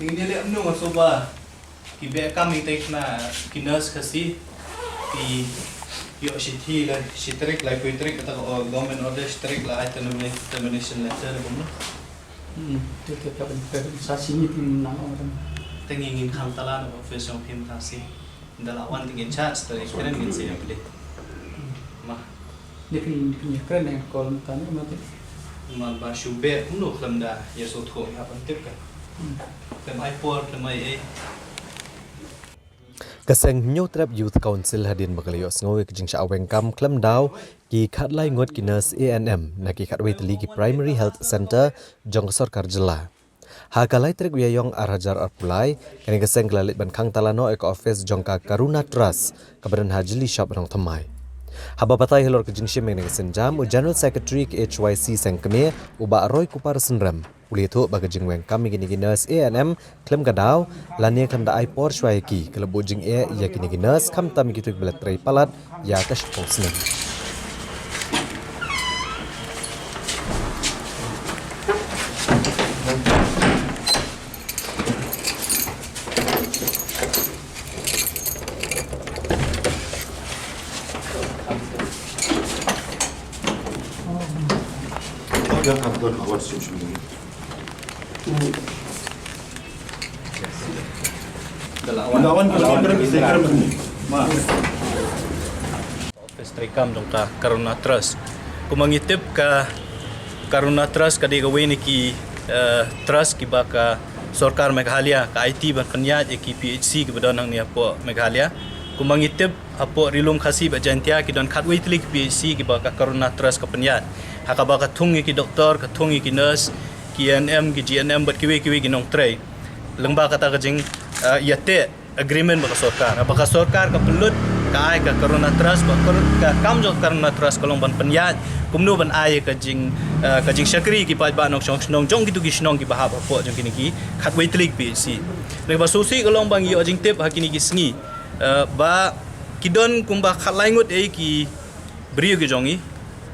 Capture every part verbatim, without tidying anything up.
Ïa ngi leh kumno nga sngewbha ki beh kam ïa ki nurse Khasi ki ïoh shithi la shi tarik, laiphew tarik, kata ka government order shi tarik la ai termina-, termination letter ne kumno. Hmm, te te ka ban, ka ban sa shi ngi tin nang ong. Te ngi ngin khang tala na office jong phi mynta shi. Nda la wan te ngin chat, te kren ngin sa ïa phi. Ma. Ni phi, ni phi kren ne call mynta ne ma te. Ma ba shu beh kumno khlem da ïa shu thoh ïa ban tip ka. Hmm. Khlem ai por, khlem ai ei. Ka seng Hynñiewtrep Youth Council hadien ba ka la ïohsngew ïa ka jingshah weng kam khlem daw ki khatlai ngut ki nurse A N M na ki khatwei tylli ki Primary Health Centre jong ka sorkar jylla. Ha ka lai tarik u Ïaïong ar hajar arphew lai, kane ka seng ka la leit ban khang tala noh ïa ka office jong ka Karuna Trust kaba don ha Jyllishop, Nongthymmai. Haba batai halor ka jingshim ïa kane ka sienjam, u General Secretary ka H Y C seng kmie, u Bah Roykupar Synrem, u la ïathuh ba ka jingweng kam ïa kine ki nurse A N M khlem ka daw, lane khlem da ai por shuwa ïa ki, ka la buh jingeh ïa kine ki nurse, khamtam ïa kito kiba la trei palat ïa ka shiphew snem. Office treikam jong ka Karuna Trust. Kumba ngi tip, ka Karuna Trust ka dei kawei na ki, eh, trust kiba ka sorkar Meghalaya ka aiti ban pynïaid ïa ki P H C kiba don hangne hapoh Meghalaya. Kumba ngi tip, hapoh Ri Lum Khasi bad Jaiñtia ki don khatwei tylli ki P H C kiba ka Karuna Trust ka pynïaid, ha kaba ka thung ïa ki doktor, ka thung ïa ki nurse, ki A N M, ki G N M bad kiwei kiwei ki nongtrei. Lyngba kata ka jing, eh, ïateh agreement bad ka sorkar. Haba ka sorkar ka pynlut, ka ai ka Karuna Trust, ba ka, ka kam jong ka Karuna Trust ka long ban pynïaid kumno ban ai ka jing, eh, ka jingshakri ki paidbah nongshong shnong jong kito ki shnong kiba hap hapoh jong kine ki khatwei tylli ki P H C. Hynrei ba sngewsih ka long ba ngi ïoh jingtip ha kine ki sngi, eh, ba ki don kumba khatlai ngut ei ki briew ki jong ngi.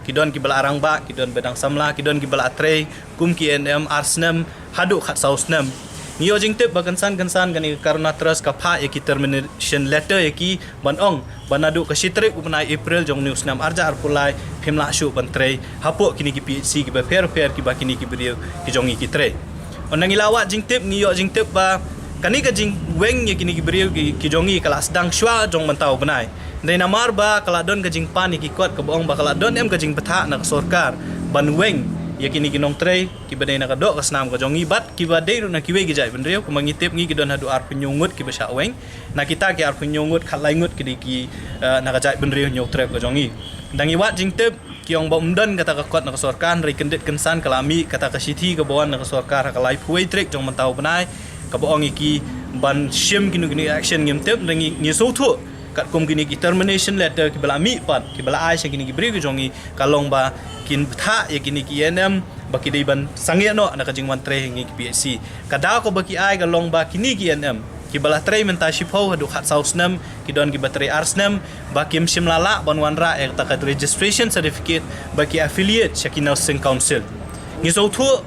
Ki don kiba la rangbah, ki don ba dang samla, ki don kiba la trei kum ki A N M ar snem haduh khatsaw snem. Ngi ïoh jingtip ba kynsan kynsan kane ka Karuna Trust ka phah ïa ki termination letter ïa ki ban ong ba naduh ka shi tarik u bnai April jong une u snem ar hajar arphew lai phim lah shuh ban trei hapoh kine ki P H C kiba pher pher kiba kine ki briew ki jong ngi ki trei. Ynda ngi la wad jingtip, ngi ïoh jingtip ba kane ka jingweng ïa kine ki briew ki, ki jong ngi ka la sdang shuwa jong mynta u bnai. Hynrei namar ba ka la don ka jingpan ïa ki kot kaba ong ba ka la don em ka jingbthah na ka sorkar ban weng ïa kine ki nongtrei kiba dei na ka doh ka snam ka jong ngi bad kiba dei ruh na kiwei ki jaitbynriew, kumba ngi tip ngi ki don haduh arphew hynñiew ngut kiba shah weng. Na kita ki arphew hynñiew ngut, khatlai ngut ki dei ki, eh, na ka jaitbynriew Hynñiewtrep ka jong ngi. Ynda ngi wad jingtip, ki ong ba ym don kata ka kot na ka sorkar, hynrei kyndit kynsan ka la mih kata ka shithi kaba wan na ka sorkar ha ka laiphew wei tarik jong mynta u bnai, kaba ong ïa ki ban shim kino kino action ngim tip, hynrei ngi, ngi sngewthuh katkum kine ki termination letter kiba la mih pat, kiba la ai sha kine ki briew ki jong ngi, ka long ba kin bthah ïa kine ki A N M ba ki dei ban sangeh noh na ka jingwan trei ha kine ki P H C. Ka daw kaba ki ai ka long ba kine ki A N M kiba la trei mynta shiphew haduh khatsaw snem, ki don kiba trei ar snem, ba kim shym la lah ban wanrah ïa kata ka registration certificate ba ki affiliate sha ki nursing council. Ngi sngewthuh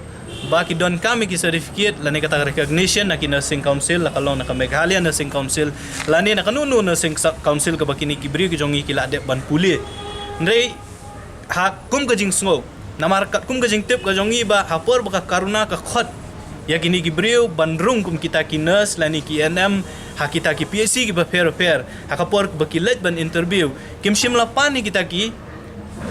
ba ki donkam ïa ki certificate lane kata ka recognition na ki nursing council, la ka long na ka Meghalaya Nursing Council lane na kano kano nursing sa-, council kaba kine ki briew ki jong ngi ki la dep ban pule. Hynrei ha kum ka jingsngew, namar katkum ka jingtip ka jong ngi ba ha por ba ka Karuna ka khot ïa kine ki briew ban rung kum kita ki nurse lane ki A N M ha kita ki P H C kiba pher pher, ha ka por ba ki leit ban interview, kim shym la pan ïa kita ki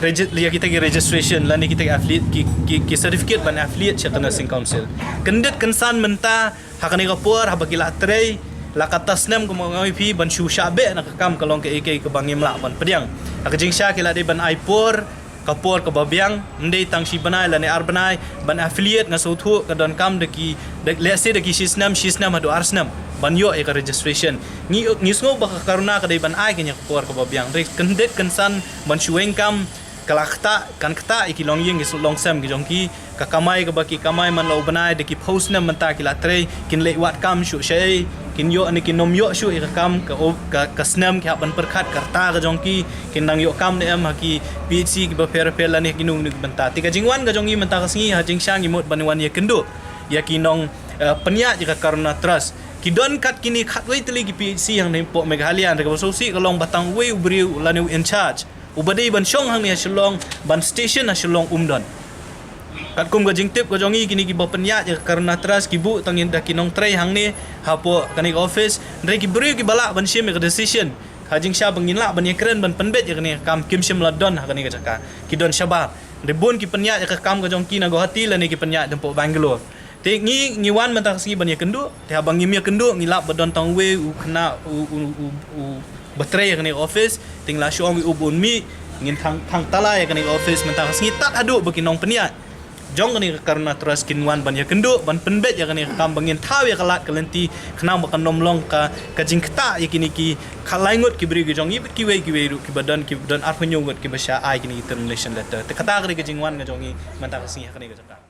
regi-, ïa kita ki registration lane kita ki affiliate, ki, ki, ki certificate ban affiliate sha ka nursing council. Kyndit kynsan mynta ha kane ka por haba ki la trei la katta snem, kumba nga ong ïa phi, ban shu shah beh na ka kam ka long kaei kaei kaba ngim lah ban pdiang. Ha ka jingshisha ki la dei ban ai por, ka por kaba biang, ym dei tang shi bnai lane ar bnai ban affiliate. Nga sngewthuh ka donkam da ki, da, lehse da ki shi snem, shi snem haduh ar snem. ban ïoh ïa ka registration. Ngi, ngi sngew ba ka Karuna ka dei ban ai kane ka por kaba biang. Hynrei kyndit kynsan ban shu weng kam, ka la ktah, kan ktah ïa ki longïing, ki longsem ki jong ki, ka kamai kaba ki kamai man la u bnai, da ki phew snem mynta ki la trei, kin leh wad kam shuh shaei, kin ïoh ne kin ym ïoh shuh ïa ka kam, ka, ka, ka snem ki hap ban pyrkhat ka rta ka jong ki, kin nang ïoh kam ne em ha ki P H C kiba pher pher lane ha kino kino ki bynta. Te ka jingwan ka jong ngi mynta ka sngi ha jingshisha ngi mut ban wan ïakynduh ïa ki nong, eh, pynïaid ïa ka Karuna Trust. Ki don kat kine khatwei tylli ki P H C hangne hapoh Meghalaya, hynrei kaba sngewsih ka long ba tang uwei u briew lane u in charge uba dei ban shong hangne ha Shillong, ban station ha Shillong um don. Katkum ka jingtip ka jong ngi, kine kiba pynïaid ïa ka Karuna Trust ki buh tang ïa da ki nongtrei hangne hapoh kane ka office, hynrei ki briew kiba lah ban shim ïa ka decision ha jingshisha ba ngin lah ban ïakren ban pynbeit ïa kane ka kam kim shym la don ha kane ka jaka. Ki don shabar. Hynrei bun ki pynïaid ïa ka kam ka jong ki na Guwahati lane ki pynïaid hapoh Bangalore. Te ngi, ngi wan mynta ka sngi ban ïakynduh, te haba ngim ïakynduh ngi lap ba don tang uwei u khynnah u, u, u, uba trei ïa kane ka office, te ngi la shu ong ïa u ba un mih, ngin thang, thang tala ïa kane ka office mynta ka sngi tad haduh ba ki nongpynïaid jong kane ka Karuna Trust kin wan ban ïakynduh, ban pynbeit ïa kane ka kam ba ngin thaw ïa ka lad ka lynti, khnang ba kan ym long ka, ka jingktah ïa kine ki khatlai ngut ki briew ki jong ngi bad kiwei kiwei ruh kiba don, kiba don arphew hynñiew ngut kiba shah ai kine ki termination letter. Te kata ka dei ka jingwan ka jong ngi mynta ka sngi ha kane ka jaka.